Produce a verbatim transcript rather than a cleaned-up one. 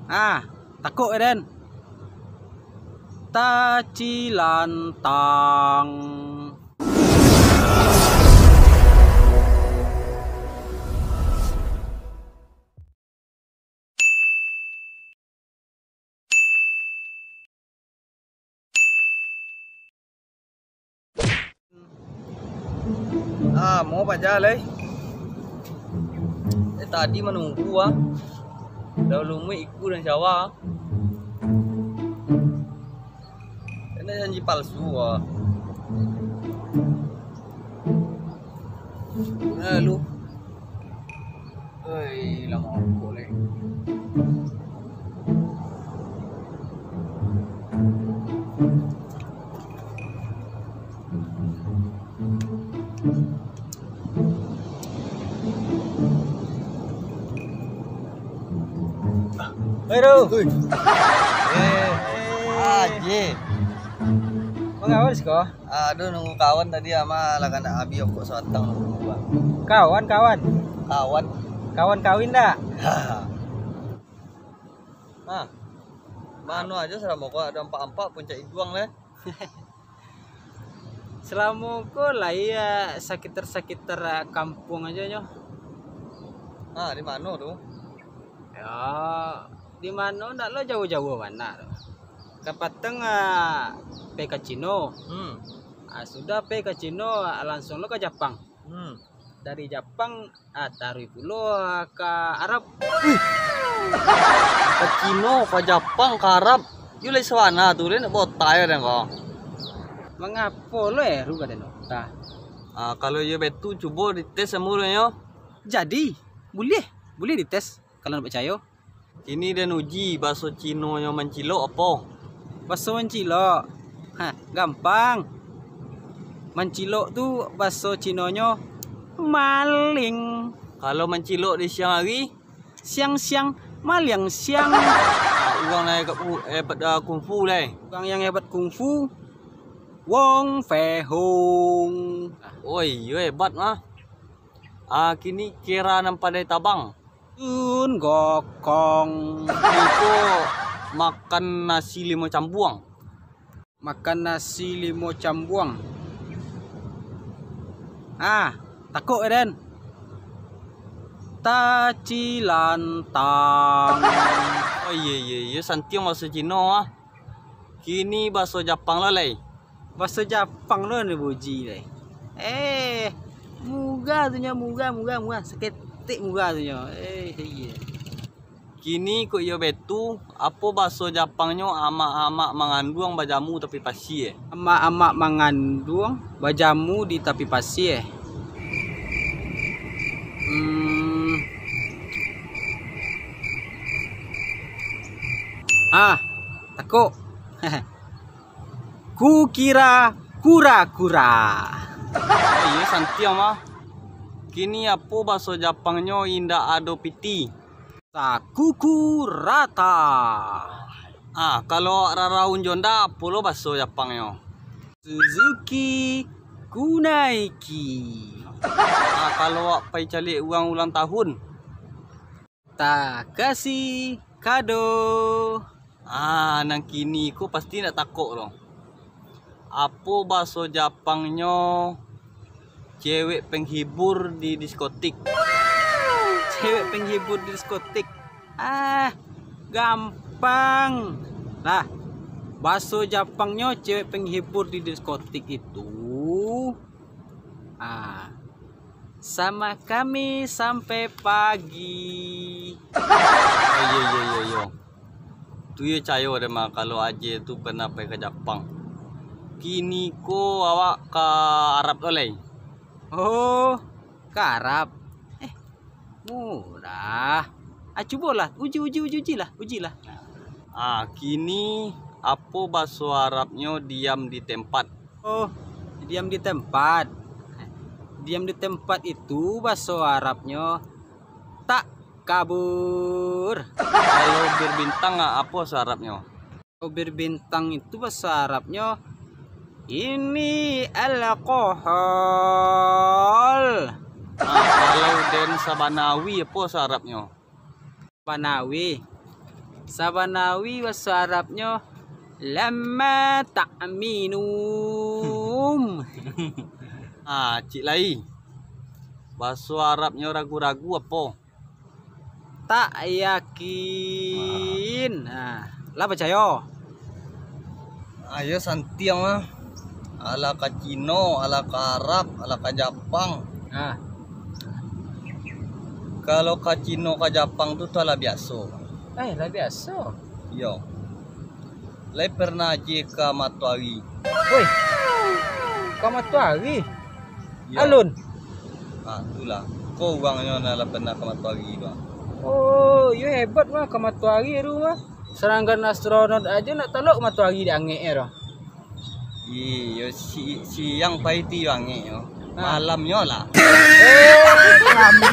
Ah, takok den. Tacilantang. Ah, mau paja lai. Eh, tadi manunggu ah. Dah lumuik iku dan syawa. Kena janji palsu ah. Nah, lu. Hei, lamo aku lai. Hei, Ru. Ui. Eh, aje. Mangawa siko? Aduh, nunggu kawan tadi, ama lah kandak abih rokok sabatang nunggu, Bang. Kawan, kawan. Kawan. Kawan kawin dak? Ha. Mano ajo salamo ko ado ampak-ampak puncak iduang leh. Salamo ko lai, ah, sakitar-sakitar, ah, kampuang ajo nyo. Ah, di mano tu? Yo, di mano ndak lo jauah-jauah bana tu. Kapatang, ah, pai ka Cino. Hmm. Ah, sudah pai ka Cino, ah, langsuang lo ka Japang. Hmm. Dari Japang, ah, taruih pulo, ah, ka Arab. Wih. Ka Cino, ka Japang, ka Arab. Yo lai sabana tu, lai nak baotak yo den ko. Mangapo lo eru ka den ko? Tah. Ah, kalau iyo baitu, cubo dites samo dek nyo. Jadi, buliah, buliah dites, kalau nak picayo. Kini den uji baso Cinonyo mancilok apo? Baso mancilok? Ha, gampang. Mancilok tu baso Cinonyo maling. Kalau mancilok di siang hari? Siang-siang, maliang siang. Ah, urang nan hebat ku-, hebat, ah, kungfu lai. Urang yang hebat kungfu, Wong Fei Hung. Oh iyo, hebat mah. Ah, kini kira nan pandai tabang. Sun Gokong. Iko makan nasi limo cambuang. Makan nasi limo cambuang. Ah, takok, Eden. Tacilantang. Oh, iyo, iyo, iyo, santiang baso Cino, ah. Kini baso Japang lo lai. Baso Japang lo nan diuji lai. Eh, murah tu nyo, murah, murah, murah. Saketek murah tu nyo. Eh, iyo. Kini kok iyo baitu, apo baso Japangnyo amak-amak manganduang bajamu tapi pasie? Amak-amak manganduang bajamu di tapi pasie. Hmm. Ah, takok. Kukira kura-kura. Iyo, santiang mah. Kini apo baso Japangnyo indak ado piti? Sakuku rata. Ah, kalau awak raraun jo Honda, apo lo baso Japangnyo? Suzuki Kunaiki. Ah, kalau awak pai caliak urang ulang tahun? Takasi kado. Ah, nan kini ko pasti ndak takok lo. Apo baso Japangnyo cewek penghibur di diskotik? Cewek penghibur di diskotik. Ah, gampang. Lah, baso Japangnyo cewek penghibur di diskotik itu, ah, sama kami sampai pagi. Oh, iyo, iyo, iyo, iyo. Tu iyo cayo deh mah, kalau Aje tu pernah pai ka Japang. Kini ko awak ka Arab lo lai. Oh, ka Arab. Eh, murah. Ah, cubolah, uji, uji, uji, ujilah, ujilah. Ah, kini apo baso Arabnyo diam di tempat? Oh, diam di tempat. Diam di tempat itu baso Arabnyo tak kabur. Kalau berbintang, ah, apo baso Arabnyo? Kalau berbintang itu baso Arabnyo ini alkohol. Ah, kalau den sabana awi, apo baso Arabnyo? Banawi. Sabanawi baso Arabnyo, "Lamma ta'minum." Ah, cik lai. Baso Arabnyo ragu-ragu apo? Tak yakin. Nah, lah picayo? Ayo santiang lah. Alah ka Cino, alah ka Arab, alah ka Japang. Nah. Kalau ka Cino, ka Japang tu, tu alah biaso. Eh, lah biaso. Iyo. Lai pernah aje ka matoari? Woi, ka matoari? Iyo. Alun? Ah, itulah. Ko urangnyo nan lah pernah ka matoari tu. Oh, iyo hebat mah ka matoari tu mah. Saranggan astronot aja nak talok matoari di angek e tu. Iyo, si, siang pai ti yo angek yo. Ah. Malamnyo lah. Eh, kami.